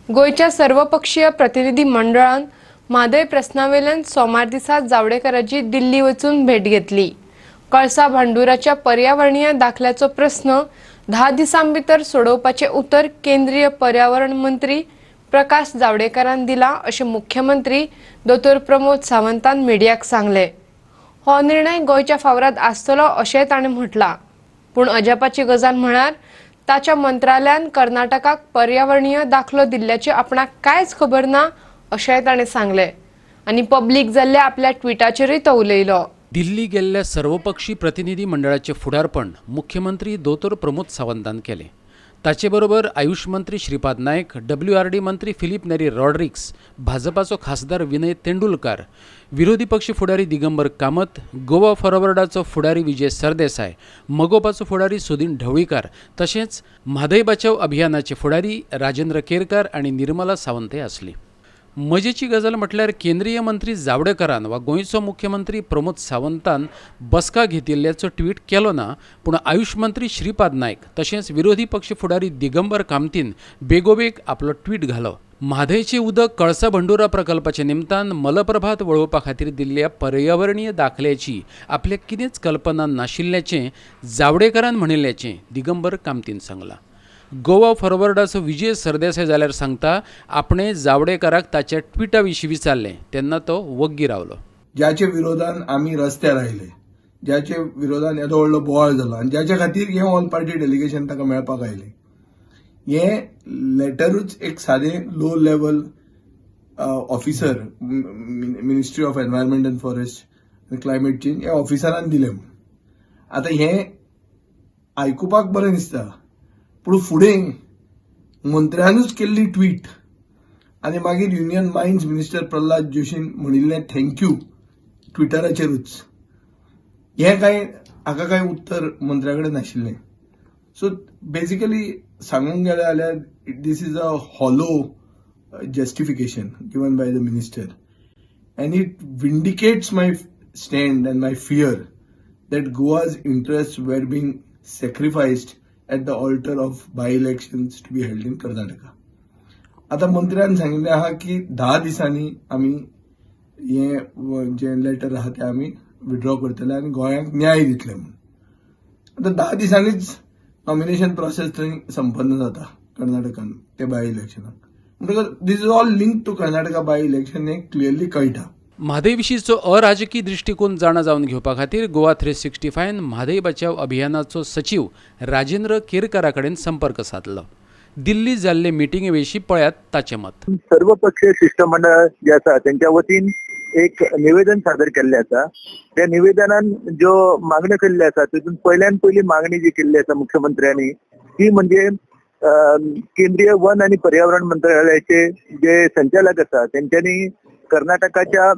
गोंयच्या सर्वपक्षीय प्रतिनिधी मंडळान म्हादय प्रस्नावेल्यान सोमार दिसा जावडेकराची दिल्ली वचून भेट घेतली. कळसा भांडुराच्या पर्यावरणीय दाखल्याचो प्रस्न 10 दिसां भितर सोडोवपाचें उतर केंद्रीय पर्यावरण मंत्री प्रकाश जावडेकरान दिला अशें मुख्यमंत्री दोतोर प्रमोद सावंतान मिडियाक सांगलें. हो निर्णय गोंयच्या फावराद आसतलो अशेंय ताणें म्हटलां. पूण अजापाची गजाल म्हळ्यार ताच्या मंत्रालयान कर्नाटकाक पर्यावरणीय दाखलो दिल्ल्याची आपणाक कांयच खबर ना अशेंय ताणें सांगलें आनी पब्लीक जाल्ल्या आपल्या ट्विटाचेरूय तो उलयलो. दिल्ली गेल्ल्या सर्वपक्षी प्रतिनिधी मंडळाचें फुडारपण मुख्यमंत्री दोतोर प्रमोद सावंतान केलें. ताचे बरोबर आयुष मंत्री श्रीपाद नायक, डब्ल्यूआरडी मंत्री फिलीप नेरी रॉड्रिक्स, भाजपाचो खासदार विनय तेंडुलकार, विरोधी पक्ष फुडारी दिगंबर कामत, गोवा फॉरवर्डाचो फुडारी विजय सरदेसाय, मगोपाचो फुडारी सुदीन ढवळीकार, तशेंच म्हादय बचाव अभियानाचे फुडारी राजेंद्र केरकार आनी निर्मला सावंतय आसली. मजेची गजाल म्हटल्यार केंद्रीय मंत्री जावडेकरान वा गोंयचो मुख्यमंत्री प्रमोद सावंतान बसका घेतिल्ल्याचो ट्वीट केलो ना, पूण आयुष मंत्री श्रीपाद नायक तशेंच विरोधी पक्ष फुडारी दिगंबर कामतीन बेगोबेग आपलो ट्वीट घालो. म्हादयचें उदक कळसा भंडुरा प्रकल्पाच्या निमतान मलप्रभात वळोवपा खातीर दिल्ल्या पर्यावरणीय दाखल्याची आपल्याक कितेंच कल्पना नाशिल्ल्याचें जावडेकरान म्हणिल्ल्याचें दिगंबर कामतीन सांगलां. गोवा फॉरवर्डाचो विजय सरदेसाय जाल्यार सांगता आपणे जावडेकराक ताच्या ट्विटा विशीं विचारलें तेन्ना तो वग्गी रावलो. ज्याचे विरोधान आमी रस्त्यार आयले, ज्याचे विरोधान येदो व्हडलो बोवाळ जालो आनी ज्याच्या खातीर हें ऑल पार्टी डेलिगेशन ताका मेळपाक आयलें, हें लेटरूच एक सादें low level officer, Ministry of Environment and Forest आनी क्लायमेट चेंज ह्या ऑफिसरान दिलें म्हूण. आतां हें आयकुपाक बरें दिसता, पूण फुडें मंत्र्यानूच केल्ली ट्वीट आनी मागीर युनियन मायन्स मिनिस्टर प्रल्हाद जोशीन म्हणिल्लें thank you ट्विटराचेरूच, हें कांय हाका कांय उत्तर मंत्र्या कडेन नाशिल्लें. सो बेजिकली सांगूंक गेलें जाल्यार this is a hollow justification given by the minister and it vindicates my stand and my fear that Goa's interests were being sacrificed at the altar of by-elections to be held in Karnataka. आता मंत्र्यान सांगिल्लें आहा की 10 दिसांनी आमी हें जें letter आहा तें आमी विड्रॉ करतले आनी गोंयांक न्याय दितले म्हूण. आतां 10 दिसांनीच नॉमिनेशन प्रोसेस थंय संपन्न जाता कर्नाटकान ते बाय इलेक्शनाक, म्हणटकच this is all linked to Karnataka by election हें क्लियरली कळटा. म्हादय विशींचो अराजकी दृश्टिकोन जाणा जावन घेवपा खातीर गोवा 365 म्हादय बचाव अभियानाचो सचीव राजेंद्र केरकारा कडेन संपर्क सादलो. दिल्ली जाल्ले मिटिंगे विशीं पळयात ताचें मत. सर्व पक्षीय शिष्टमंडळ जे आसा तेंच्या वतीन एक निवेदन सादर केल्लें आसा. त्या निवेदनान ज्यो मागण्यो केल्ल्यो आसा तितून पयल्यान पयली मागणी जी केल्ली आसा मुख्यमंत्र्यांनी ती म्हणजे केंद्रीय वन आणि पर्यावरण मंत्रालयाचे जे संचालक आसा तेंच्यांनी कर्नाटकाच्या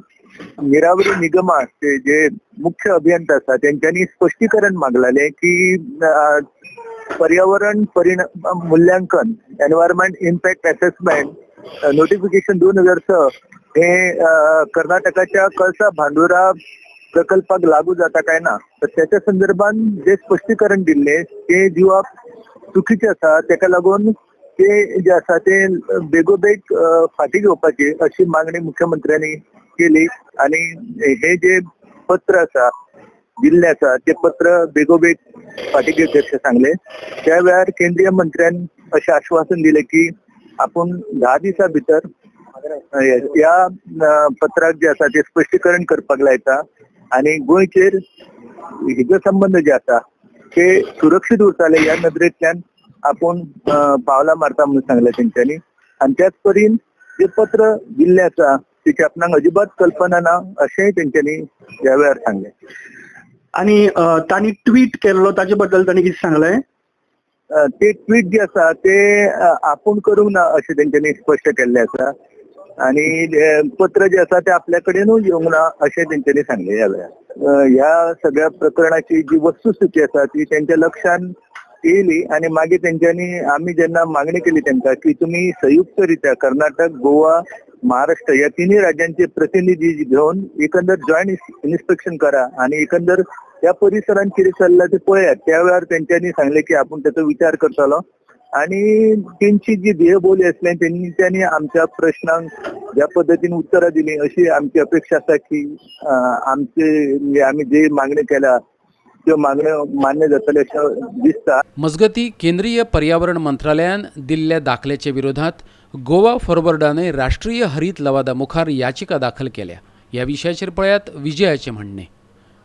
निरावरी निगमाचे जे मुख्य अभियंता आसा तेंच्यांनी स्पश्टीकरण मागलाले की पर्यावरण परिणाम मूल्यांकन, एन्व्हायरमेंट इम्पॅक्ट असेसमेंट नोटिफिकेशन 2006 हे कर्नाटकाच्या कळसा भांडुरा प्रकल्पाक लागू जाता काय ना, तर त्याच्या संदर्भात जे स्पश्टीकरण दिल्ले ते दिवप चुकीचे आसा. तेका लागून ते जे आसा ते बेगोबेग फाटी घेवपाची अशी मागणी मुख्यमंत्र्यांनी केली आणि हे जे पत्र आसा दिल्ले आसा ते पत्र बेगोबेग फाटी घेवचे अशें सांगले. त्या वेळार केंद्रीय मंत्र्यान अशें आश्वासन दिलें की आपूण 10 दिसां भितर ह्या पत्राक जे आसा ते स्पश्टीकरण करपाक लायता आणि गोंयचेर हिजो संबंद जे आसा ते सुरक्षीत उरताले ह्या नदरेंतल्यान आपूण पावलां मारता म्हणून सांगलें तेंच्यांनी. आनी त्याच परीन जे पत्र दिल्लें आसा तेची आपणाक अजिबात कल्पना ना अशेंय तेंच्यांनी ह्या वेळार सांगलें. आणि तांणी ट्वीट केल्लो ताजे बद्दल तांणी कितें सांगलें? ते ट्वीट जे आसा ते आपूण करूंक ना अशें तेंच्यांनी स्पश्ट केल्लें आसा आणि पत्र जे आसा ते आपल्या कडेनूय येवंक ना अशें तेंच्यांनी सांगलें ह्या वेळार. ह्या सगळ्या प्रकरणाची जी वस्तुस्थिती आसा ती तेंच्या लक्षात येयली आणि मागीर तेंच्यांनी आमी जेन्ना मागणी केली तेंका की तुमी संयुक्तरित्या कर्नाटक, गोवा, महाराष्ट्र या तिन्ही राज्यांचे प्रतिनिधी घेवन एकंदर जॉईंट इन्स्पेक्शन करा आणि एकंदर त्या परिसरात कितें चल्लां ते पळयात, त्या वेळार तेंच्यांनी सांगलें की आपूण त्याचो विचार करतलो. आणि तेंची जी देहबोली आसली तेंच्यांनी आमच्या प्रश्नांक ज्या पद्दतीन उत्तरां दिली अशी आमची अपेक्षा आसा की आमचे म्हणजे आमी जे मागण्यो केल्या त्यो मागण्यो मान्य जातल्यो अशें दिसता. मजगती, केंद्रीय पर्यावरण मंत्रालयान दिल्ल्या दाखल्याच्या विरोधात गोवा फॉरवर्डानय राष्ट्रीय हरीत लवादा मुखार याचिका दाखल केल्या. ह्या विशयाचेर पळयात विजयाचें म्हणणें.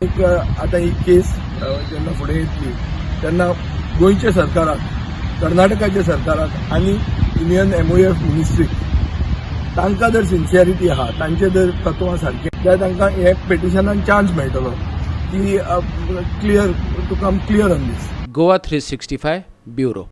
एक आतां ही केस जेन्ना फुडें येतली तेन्ना गोंयच्या सरकाराक, कर्नाटकाच्या सरकाराक आनी युनियन एमओएफ मिनिस्ट्रीक तांकां जर सिन्सियरिटी आहा, तांचे जर तत्वां सारकी जाल्यार तांकां हे पेटिशनान चान्स मेळटलो की clear to come clear on this. Goa 365 bureau.